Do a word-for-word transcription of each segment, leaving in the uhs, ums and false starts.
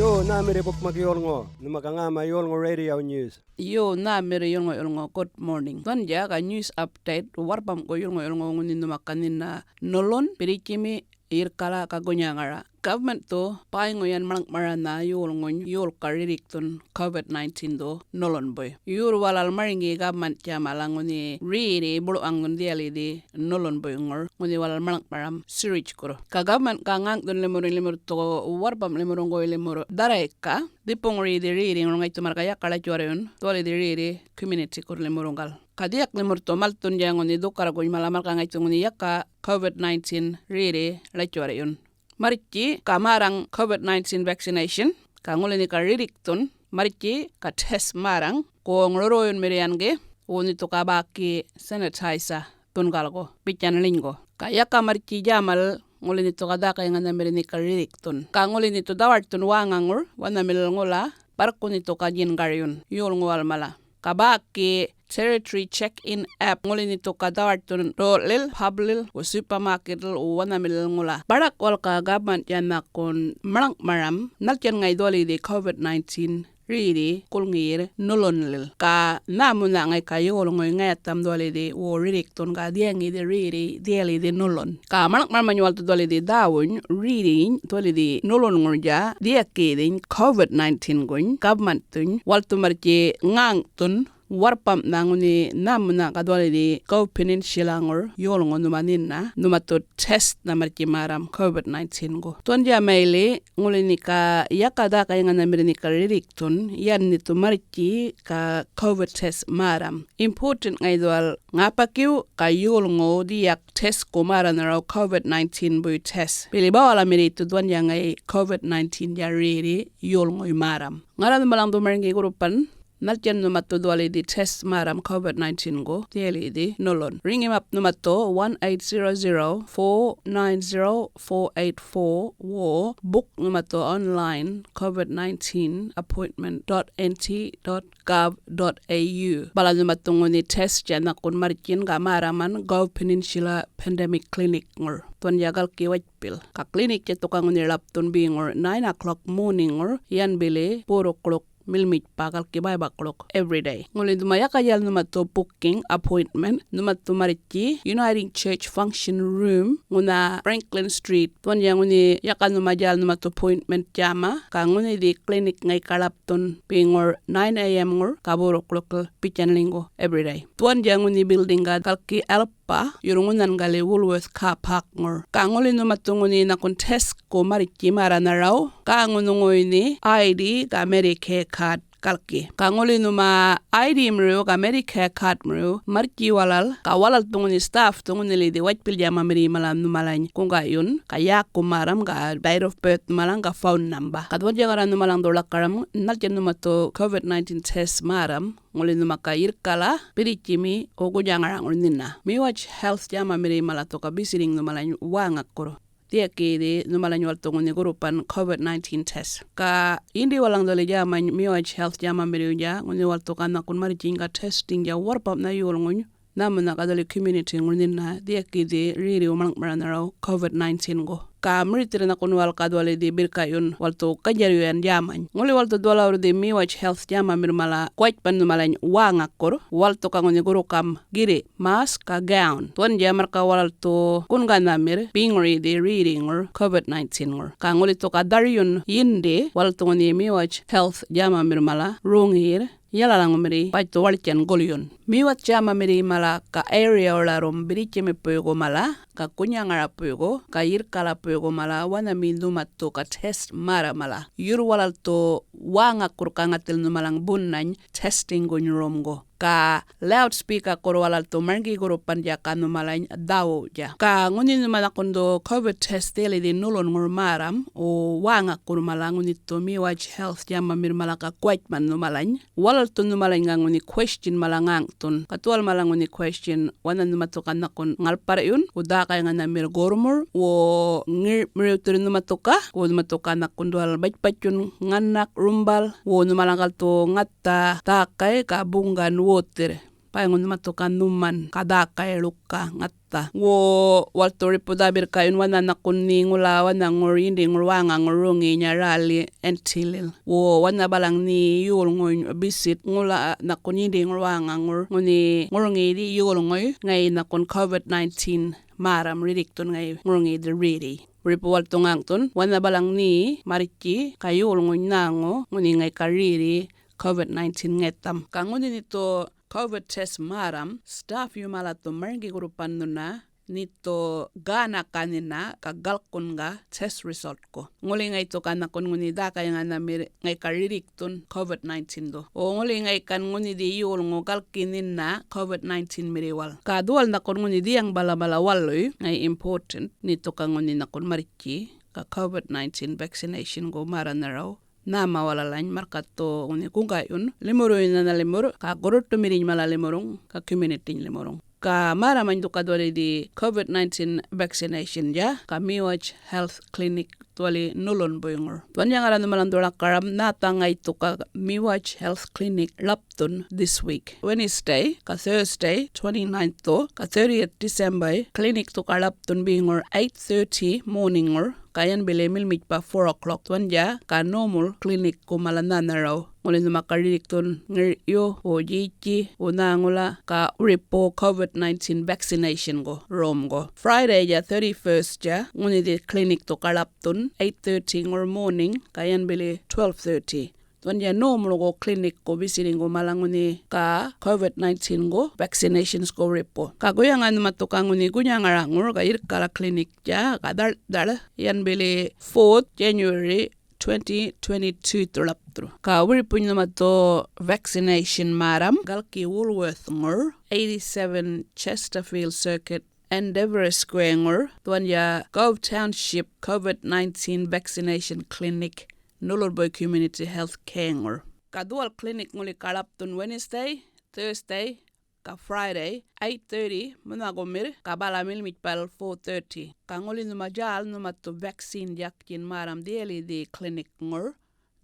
Yo, nhämirri bukmak yolŋu, nhuma ga ŋäma yolŋu radio news. Yo, nhämirri yulŋu-yulŋu, good morning. Dhuwandja ga news update, warrpamgu yulŋu-yulŋu ŋunhi nhuma ga nhinna nulun, birritjimi, yirrkala ga gunyaŋara. Government-thu bäyŋu yan maḻŋ'maranha yolŋuny yolka rirrikthun covid nineteen-thu nulunbuy. Yurr walal marŋgi government-tja mala ŋunhi riri buḻ'waŋun dhiyalidhi nulunbuyŋur ŋunhi walal maḻŋ'maram sirijkur. Ga government ga ŋäŋ'thun limurr, limurr-thu warrpamꞌ limurr ŋuy limurr dharrayka, dhipuŋur yidhi ririŋur ŋaythu marrka yaka ḻatjuwarryun dhuwalidhi riri community-kurr limurruŋgal. Ga dhiyak limurr-thu malthundja ŋunhi dhukarrguny mala marrka ŋaythu ŋunhi yaka covid nineteen riri ḻatjuwarryun. Marrtji ga märraŋ covid nineteen vaccination, ga ŋuli nhe ga rirrikthun, marrtji ga test märraŋ, goŋ rurruyunmirr yan gi, wo nhe thu ga bäki sanitizer dhungalgu, bitjan ḻinygu. Ga yaka marrtji djämal ŋuli nhe thu ga dhäkayŋanhamirr nhe ga rirrikthun. Ga ŋuli nhe thu dhawaṯthun wäŋaŋur, wanhamilil ŋula, barrku nhe thu ga djingaryun, yolŋuwal mala. Ga bäki Territory Check-in app ŋuli nhe thu ga dhawaṯthun ḏołil, public, wo supermarket-il, wo wanhamilil ŋula. Baḏak walal ga government-tja nhakun maḻŋ'maram, nhaltjan ŋayi dhuwalidhi covid nineteen riri gulŋiyirr nulunlil. Ga nhämunha ŋayi ga yolŋuy ŋayatham dhuwalidhi wo rirrikthun ga dhiyaŋidhi riri dhiyalidhi nulun. Ga maḻŋ'maramany walal-thu dhuwalidhi dhäwuny ririny dhuwalidhi nulunŋurnydja dhiyakiyidhiny covid nineteen-guny, government-thuny, walal-thu marrtji ŋäŋ'thun warrpamꞌnha ŋunhi nhämunha ga dhuwalidhi Gulf Peninsula-ŋur yolŋu nhuma nhinna, nhuma thu test-nha marrtji märram covid nineteen-gu. Dhuwandja mayli ŋuli nhe ga yaka dhäkayŋanhamirr nhe ga rirrikthun, yan nhe thu marrtji ga covid test märram. Important ŋayi dhuwal ŋäpakiw ga yolŋuw dhiyak test-ku märranharaw covid nineteen-buy test. Bili bawalamirr yithu dhuwandja ŋayi covid nineteen-dja riri yolŋuy märram. Ŋarra nhumalaŋ dhu marŋgi gurrupan, nhaltjan nhuma thu dhuwalidhi test märram covid nineteen-gu dhiyalidhi nulun. Riŋimap nhuma thu one eight zero zero, four nine zero, four eight four, wo buk nhuma thu online covid nineteen appointment dot N T dot gov dot A U. Bala nhuma thu ŋunhi test-tja nhakun marrtjin ga märraman Gulf Peninsula Pandemic Clinic-ŋur. Dhuwandja galki Whiteville. Ga clinic-tja thu ga ŋunhi ḻapthun beŋur nine o'clock morning-ŋur, yan bili four o'clock milmitjpa galki bäy bäkluŋ every day. Ŋuli nhuma yaka djäl nhuma thu booking appointment, nhuma thu marrtji Uniting Church Function Room, ŋunha Franklin Street. Dhuwandja ŋunhi yaka nhuma djäl nhuma thu appointment djäma, ga ŋunhi dhi clinic ŋayi ga ḻapthun beŋur nine A M-ŋur ga four o'clock-il bitjan ḻinygu every day. Dhuwandja ŋunhi building ga galki Alp- pa, yurr ŋunhan gali Woolworth car park-ŋur. Ga ŋuli nhuma thu ŋunhi nhakun test-ku marrtji märranharaw, ga ŋunhi ŋunhi I D ga Medicare card galki. Ga ŋuli nhuma I D-miriw ga Medicare card-miriw marrtji walal, ga walal thu ŋunhi staff thu ŋunhilidhi Whiteville-djamamirri mala nhumalany guŋga'yun, ga yäku märram, ga date of birth nhumalaŋ, ga phone number. Ga dhuwandja ŋarra nhumalaŋ dhu ḻakaram, nhaltjan nhuma thu covid nineteen test märram, ŋuli nhuma ga yirrkala, birritjimi, wo gunyaŋaraŋur nhinna. Miwatch Health-djamamirri mala thu ga bisirriŋ nhumalany wäŋakurr. Dhiyakiyidhi nhumalany walal thu ŋunhi gurrupan covid nineteen test. Ga yindi walalaŋ dhuli djämany Miwatch Health-djamamirriwnydja, ŋunhi walal thu ga nhakun marrtjiny ga testing-dja warrpamꞌnha yolŋuny, nhämunha ga dhuli community-ŋur nhinna, dhiyakiyidhi riri maḻŋꞌmaranharaw covid nineteen-gu. Ga mirithirr nhakun walal ga dhuwalidhi birrka'yun walal thu ganydjarryu yan djämany. Ŋuli walal thu dhuwalawurr dhi Miwatch Health-djamamirr mala guwatjman nhumalany wäŋakurr, walal thu ga ŋunhi gurrukam girri, mask ga gown. Dhuwandja marrka walal thu gunganhamirr beŋuryidhi ririŋur covid nineteen-ŋur. Ga ŋuli thu ga dharryun yindi, walal thu ŋunhi Miwatch Health-djamamirr mala roŋiyirr yalalaŋumirri bäythu waḻtjan gulyun. Miwatch-djamamirri mala ga area-wularrum birritjimipuygu mala, ga gunyaŋarapuygu, ga yirrkalapuygu mala wanhami nhuma thu ga test märra mala. Yurr walal thu wäŋakurr ga ŋathil nhumalaŋ bunnany testing-guny romgu. Ga loudspeaker-kurr walal thu marŋgi gurrupan-dja ga nhumalany dhäwuwdja. Ga ŋunhi nhuma nhakun dhu covid test dhiyalidhi nulunŋur märram, wo wäŋakurr mala ŋunhi thu Miwatch Health-djamamirr mala ga guwatjman nhumalany. Walal thu nhumalany ga ŋunhi question mala ŋäŋꞌthun. Ga dhuwal mala ŋunhi question, wanha nhuma thu ga nhakun ŋalparrꞌyun, wo dhäkayŋanhamirr gurrmur, wo ŋirꞌmiriwthirr nhuma thu ga, wo nhuma thu ga nhakun dhuwal batjbatjun ŋanak rumbal, wo nhumalaŋgal thu ŋatha dhäkay ga buŋgan wothirr. Bäyŋu nhuma thu ga nhuman ga dhäkay ḻuka ŋath ŋatha. Wo, walthu wiripu dhä-birrka'yun wanha nhakun nhe ŋula wanhaŋur yindiŋur wäŋaŋur roŋiyinya Raleigh Antilles. Wo, wanha balaŋ nhe yolŋuny bisit ŋula nhakun yindiŋur wäŋaŋur ŋunhi ŋurŋiyidhi yolŋuy ŋayi nhakun covid nineteen märram rirrikthun ŋayi ŋurŋiyidhi riri. Wiripu walthu ŋäŋthun, wanha balaŋ nhe marrtji ga yolŋuny nhäŋu ŋunhi ŋayi ga riri covid nineteen ŋatham. Ga ŋunhi nhe thu covid test märram, staff-yu mala thu marŋgi gurrupan nhuna, nhe thu gänaka nhina ga galkun ga test result-ku. Ŋuli ŋayi thu ga nhakun ŋunhi dhäkayŋanhamirr ŋayi ga rirrikthun covid nineteen-dhu. Wo ŋuli ŋayi gan ŋunhi dhi yolŋu galki nhina covid nineteen-mirriwal. Ga dhuwal nhakun ŋunhi dhiyaŋ bala bala waluy ŋayi important, nhe thu ga ŋunhi nhakun marrtji ga covid nineteen vaccination-gu märranharaw. Nhäma walalany marrkathu ŋunhi guŋga'yun limurruynha nhalimirr, ga gurruṯumirriny mala limurruŋ, ga community-ny limurruŋ. Ga märramany dhu ga dhuwalidhi covid nineteen vaccination-dja, ga Miwaj Health Clinic dhuwali Nulunbuyŋur. Dhuwandja ŋarra nhumalaŋ dhurakaraŋ nhätha ŋayi thu ga Miwaj Health Clinic ḻapthun this week, Wednesday, ga Thursday, twenty-ninth-th, ga thirtieth December, clinic thu ga ḻapthun beŋur eight thirty morning-ŋur, ga yan bili milmitjpa four o'clock. Dhuwandja ga normal clinic-ku mala nhänharaw. Ŋuli nhuma ga rirrikthun ŋir'yu, wo djitji, wo nhäŋula, ga wiripu covid nineteen vaccination-gu rom-gu. Friday-dja thirty-first-dja ŋunhi dhi clinic thu ga ḻapthun eight thirty-ŋur morning, ga yan bili twelve thirty. Dhuwandja normal-gu clinic-ku visiting-gu mala ŋunhi ga covid nineteen-gu vaccinations-gu wiripu. Ga guyaŋa nhuma thu ga ŋunhi gunyaŋaraŋur ga yirrkala clinic-dja ga dhaḻ-dhaḻ, yan bili fourth January twenty twenty-two-thu ḻapthu. Ga wiripuny nhuma thu vaccination märram galki Woolworth-ŋur, eighty-seven Chesterfield Circuit, Endeavour Square-ŋur, dhuwandja Gove Township covid nineteen vaccination clinic, Nullurbuy Community Health Care-ŋur. Ga dhuwal clinic ŋuli ga ḻapthun Wednesday, Thursday, ga Friday, eight thirty munhagumirr, ga bala milmitjpal four thirty. Ga ŋuli nhuma djäl nhuma thu vaccine-dja gatjin märram dhiyalidhi clinic-ŋur,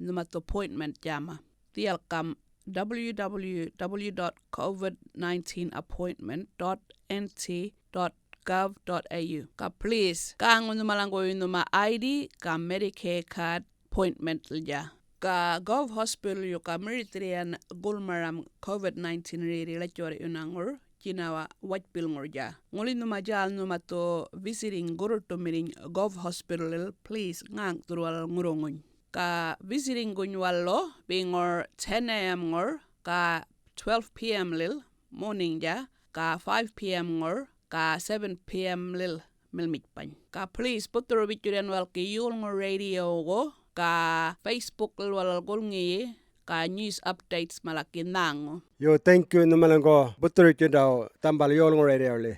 nhuma thu appointment-djäma. Dhiyalkam w w w dot covid nineteen appointment dot n t dot gov dot a u. Ga please, gäŋu nhumalaŋguwuy nhuma I D ga Medicare card appointment-lnydja. Ga Gov Hospital-yu ga mirithirr yan gulmaram covid nineteen riri latjuwarr'yunaŋur djinawa Watjpilŋur-dja. Ŋuli nhuma djäl nhuma thu visiting gurruṯumirriny Gov Hospital-il, please ŋäŋ dhurr walal ŋurruŋuny. Ga visiting-guny walal beŋur ten A M-ŋur ga twelve P M-lil morning-dja, ga five P M-ŋur ga seven P M-lil milmitjpany. Ga please buthuru bitjurr yan walal gi Yolŋu Radio-gu ga Facebook-lil walal gulŋiyi ga news updates mala gi nhäŋu. Yo, thank you nhumalaŋgu buthurutjindaw dhambal Yolŋu Radio-li.